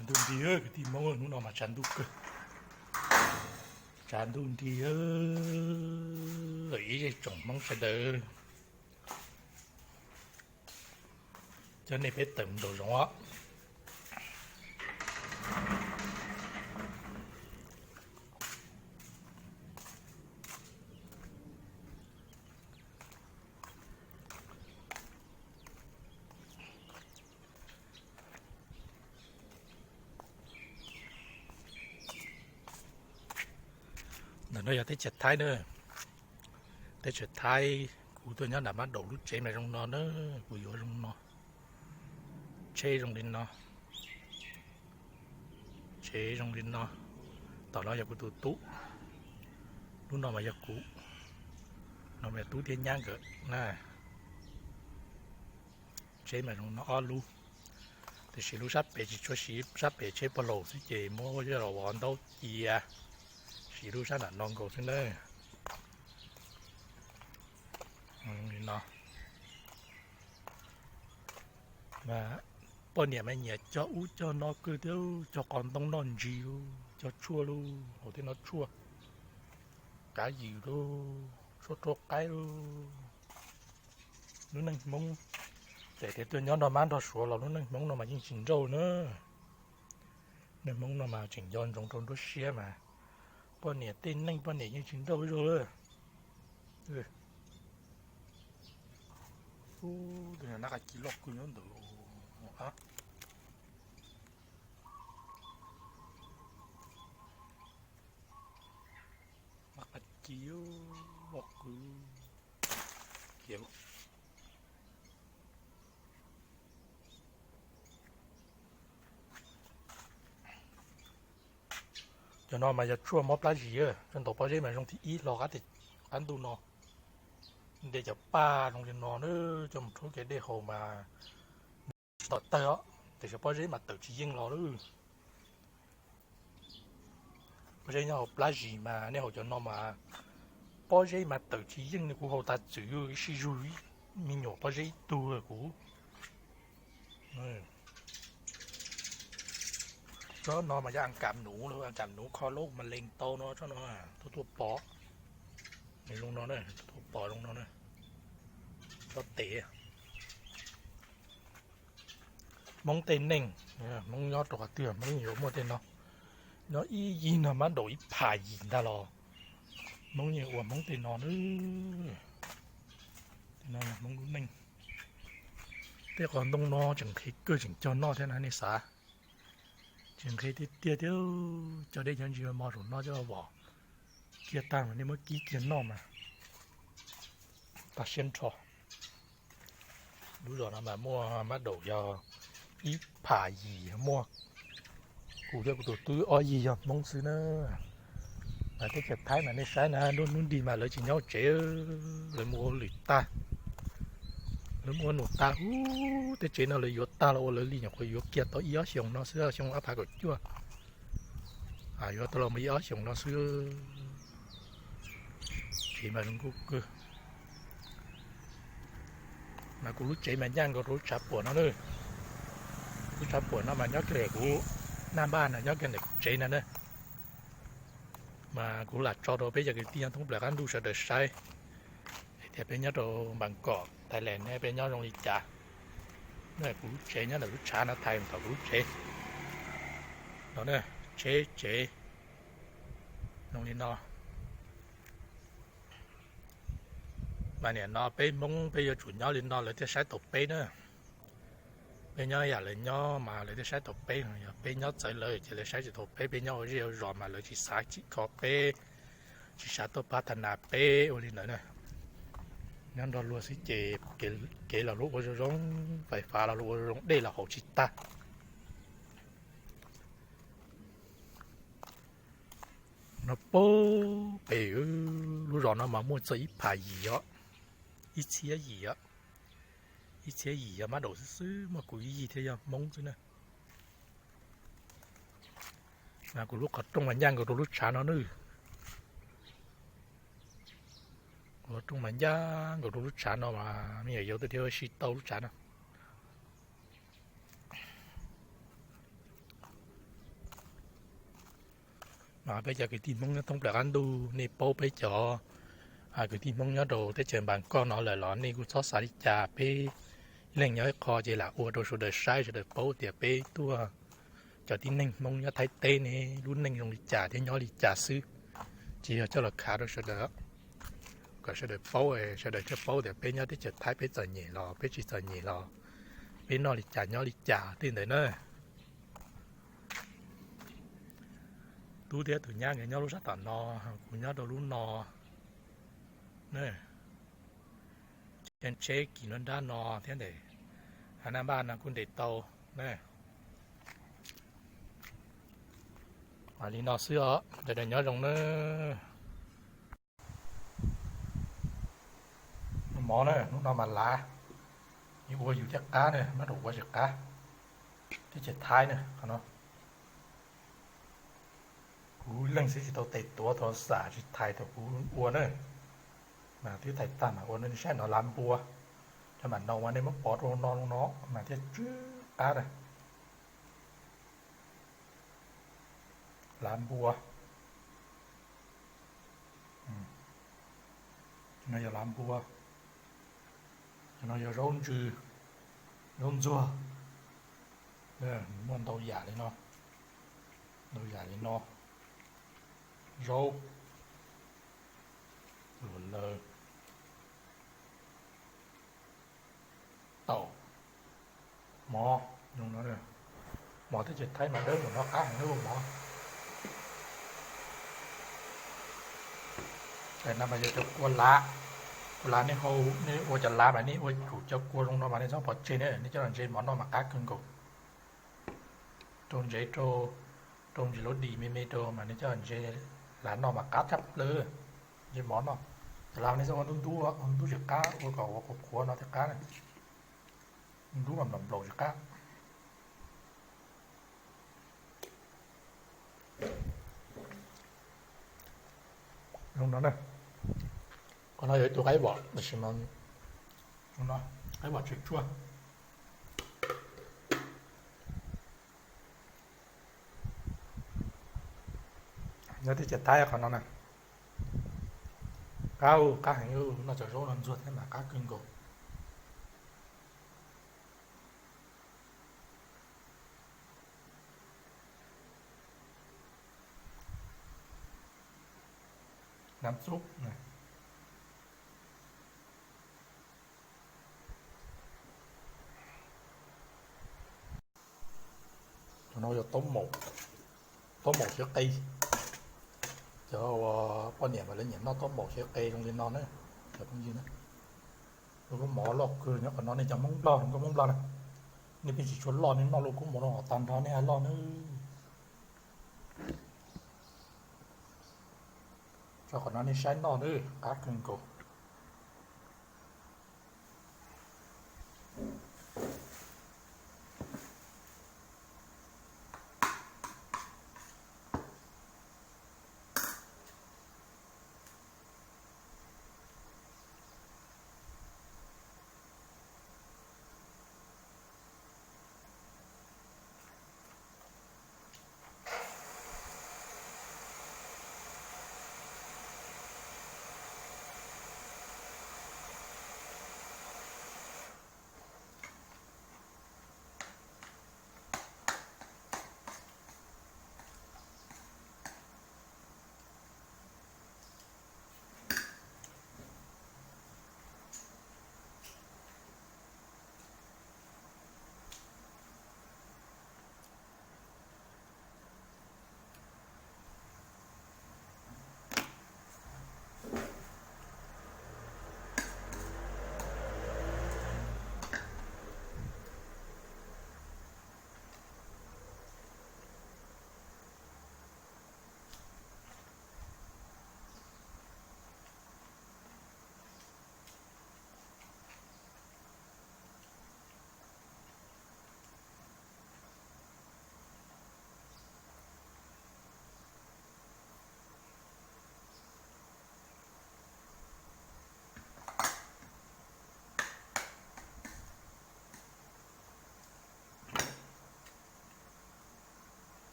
Tshav ntuj nti, kwv tij Hmoob, hnub no mas tshav ntuj kawg. Tshav ntuj nti, ib zej tsoom Hmoob sawv daws, coj nej peb tawm mus nraum zoov os. Ntawm no yog teb chaws Thaib na. Teb chaws Thaib, kuv tuaj nyob nram Mab Daum, lub tsev mas zoo no na, kuv yuav zoo no, tsheb zoo li no, tsev zoo li no. Tom no yog kuv tus tub, lub no mas yog kuv, no mas yog tub thiab nyab nkawd na. Tsheb mas zoo no ob lub, tiam sis lub sab pem tsis tshua siv, sab pem tsheb pog laus xwb ces muab coj los ua ntaub cia, siv lub sab nram no nkaus xwb na. Li no. Mas poj niam mas nyiam cog ub cog no kawg thiab, cog qos ntoo noj ntsis, cog tshuaj lub hauv thiab no tshuaj, kav yws lub, tshuaj rhuab qaib lub. Lub neej Hmoob, txawm tias tuaj nyob nrog mab nrog suav los lub neej Hmoob no mas yeej tsis nrauj na. Neej Hmoob no mas tseem nco ntsoov rau nruab siab mas, poj niam tej neej poj niam yeej tsis nrauj zog lawm. Ub, tus nab qa ci loj kawg nyob ntawd. Nab qa ci loj kawg. Cov no mas yog tshuaj mob plab zis, tshuaj ntaus pob zeb mas zoo thib ib hlo qab ntuj no. Nte cov paj zoo li no na, coj mus rhaub kiag dej haus mas tsis tom tawg os, tiam sis pob zeb mas tawm tsis yeej los lawm. Pob zeb nyob hauv plab zis mas nej haus cov no mas pob zeb mas tawm tsis yeej, kuv haus tas txwm ib sij zug me nyuam pob zeb ib tug kuv. Tsob no mas yog a kam nuv, a kam nuv kho lub mas lees tau no, tsob no tuaj tuaj pom. Nws zoo no, tuaj pom zoo no, tsob tes. Hmoob tej neej, Hmoob nyob rau qhov twg Hmoob yuav muaj tej no. Nyob ib yig no mab daum ib pham yim ntag los Hmoob yeej ua Hmoob tej no na. Tej no yog Hmoob lub neej. Tej qos ntoo no tseem nqhis kawg tseem cog noj thiab na nej xav. Tseem nqhis tiag tiag thiab, cog dej cov ntsis mos saum no coj vom kiag tag mas nej muab kib kiag noj mas tag siab nrho. Lub zos no mas muaj mab daum yog ib pham yim muaj. Kuv thiab kuv tus tub ob yig yog Hmoob xwb na. Mas teb chaws Thaib mas nej saib na, nruab hnub nrig mas lawv tsis nyob tsev, lawv mus ua lwm tag. Lawv mus ua num tag, ub, tej tsev no lawv yuav tag los ua lawv li nyuam qhuav yuav kiag tau ib ob xyoos no xwb, xyoo ob phav kaum cuaj, yuav tau los mus ib ob xyoos no xwb. Tsev mas zoo nkauj kawg. Mas kuv lub tsev mas ncaj nkaus rau lub tshav puam no na. Lub tshav puam no mas nyob kiag ntawm kuv, naj npaj no nyob kiag ntawm kuv tsev no na. Mas kuv lam tso rau peb cov kwv tij nyob thoob plaws qab ntuj sawv daws saib tias peb nyob rau Npas Kom, Thailand ne peb nyob zoo li cas. No kuv lub tsev nyob ntawm lub tshav no, thaij mus tom kuv lub tsev no, tsheb tsev zoo li no. Mas nim no peb Hmoob peb yuav tsum nyob li no lawv thiaj saib taus peb na. Peb nyob yam lawv nyob mas lawv thiaj saib taus peb, yog peb nyob txawv lawv ces lawv saib tsis taus peb, peb nyob ua zej ua zos mas lawv tsis xav tsim kho peb, tsis xav tuaj pab tha nas peb ua li ntawd na. Nyob nrog luag xwb ces kev los luag ua zoo zoo, fais fas los luag ua zoo zoo, dej los haus tsis tag. No pab pem lub zos no mas muaj txog ib pham yim os, ib txhiab yim os, ib txhiab yim yog mab daum xwb xwb, muaj kuv ib yig thiab yog Hmoob xwb na. Mas kuv lub qhov rooj mas ncaj nkaus rau lub tshav no na. Kuv lub qhov rooj mas ncaj nkaus rau lub tshav no mas me nyuam yaus twb dhia ua si tau lub tshav no. Peb cov kwv tij Hmoob nyob thoob plaws qab ntuj, nej paub peb cov kwv tij Hmoob nyob rau teb chaws Npas Koj no lawm los nej kuj txhob xav li cas. Peb leej nyob ib qho ces lam ua rau sawv daws saib sawv daws paub tias peb tuaj, cov tib neeg Hmoob nyob Thaib teb ne lub neej zoo li cas thiab nyob li cas xwb. Tsis yog coj los khav rau sawv daws, kom sawv daws paub, sawv daws thiaj paub tias peb nyob teb chaws Thaib peb txom nyem los peb tsis txom nyem los peb noj li cas nyob li cas tej ntawd na. Tub thiab tus nyab nkawd nyob lub sab tom no, kuv nyob rau lub no. Tsheb kis nruab nrab no thiab ntawm hav naj npaj no kuj ntes tau na. Li no xwb os, sawv daws nyob zoo na. Mov na, hnub no mas lav, ua yus thiaj qab na, nyob rau ua tsis qab. Teb chaws Thaib na, qhov no kuv leej xwb tsis tau tes tuav tau xam tsis thais thaum kuv ua na. Mas twb thais tag mas ua no, nej saib no lav npua, cov mam no mas nej muab pov rau no no mas thiaj tsw qab na. Lav npua, no yog lav npua, no yog zaub ntsws, zaub ntxuag, muaj ntau yam li no, ntau yam li no, zaub, luam laws, taum, mov, mov teb chaws Thaib mas dawb npaum no qab heev na mov. Tam no mas yog cov kua lav, kua lav nej hau, nej ua cov lav mas nej ua kuv cov kua zoo no mas nej txhob pov tseg na, nej coj los ntse mov noj mas qab kawg nkaus. Rau ntsev, rau ntsev lub dim me me rau mas nej coj ntse lav noj mas qab tshaj plaws. Ntse mov noj, cov lav nej txhob ua ntub ntub, ua ntub tsis qab, ua kom ua qhuav qhuav no thiaj qab. Ntub mas nplaum nplaum tsis qab. Zoo no, qhov no yog ib tug qaib vom, tab sis mas qaib vom tsuag tsuag. Nyob teb chaws Thaib qhov no na, qab, qab heev, noj cov zaub no ntxuag thiab mas qab kawg nkaus. Nam xub, cov no yog taub maum, taub maum siab qe. Cov uas poj niam mas lawv nyiam noj taub maum siab qe zoo li no na, cov phooj ywg na. Lub koob mov loj kawg nyob qhov no, nej cov Hmoob Nplog, nkauj Hmoob Nplog na, nej pheej tsis tshua loj, nej noj lub koob mov no tag nrho nej ho loj na. Tso qhov no nej saib noj na, qab kawg nkaus.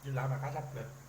Yus lav mas qab sab plaws.